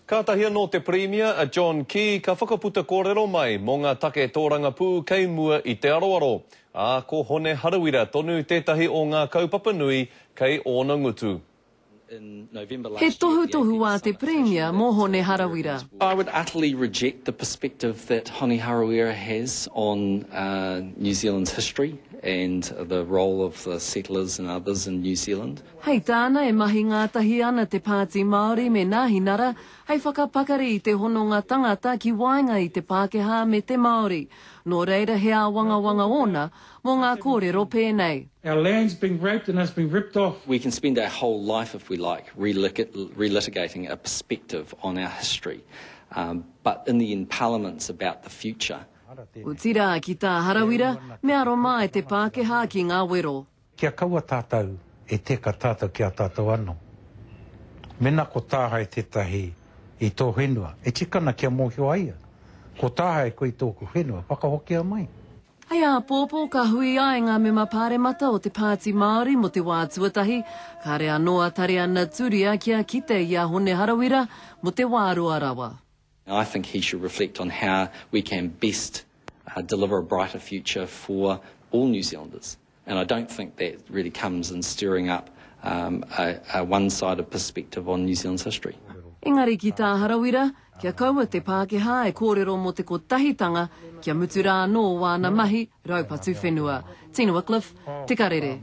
Kātahi anō te Pirimia a John Key ka whakaputa kōrero mai mō ngā take tōrangapū kei mua i te aroaro, ā, ko Hone Harawira tonu tētahi o ngā kaupapa nui kei ōna ngutu. He tohutohu ā te Pirimia mō Hone Harawira. I would utterly reject the perspective that Hone Harawira has on New Zealand's history and the role of the settlers and others in New Zealand. Hei tāna e mahi ngātahi ana te Pāti Māori me Nāhinara hei whakapakari i te hononga tangata ki waenga i te Pākehā me te Māori, nō reira he āwangawanga ōna mō ngā kōrero pēnei. Our land's been raped and has been ripped off. We can spend our whole life if we like relitigating a perspective on our history but in the end Parliament's about the future. Otirā, ki tā Harawira, me aro māi te Pākehā ki ngā wero. Kia kaua tātou e teka tātou ki a tātou anō. Mēnā ko tāhae tētahi i tō whenua, e tika ana kia mōhio ai ia, ko tāhae koe i tōku whenua, whakahokia mai. Hei āpōpō ka hui ai ngā mema pāremata o te Pāti Māori mō te wā tuatahi, kāre anō a Tariana Turia kia kite i a Hone Harawira mō te wā roa rawa. I think he should reflect on how we can best deliver a brighter future for all New Zealanders and I don't think that really comes in stirring up um, a, a one-sided perspective on New Zealand's history. Engari ki tā Harawira, kia kaua te Pākehā e kōrero mō te kotahitanga, kia mutu rā anō wāna mahi raupatu whenua. Tina Wickliffe, Te Karere.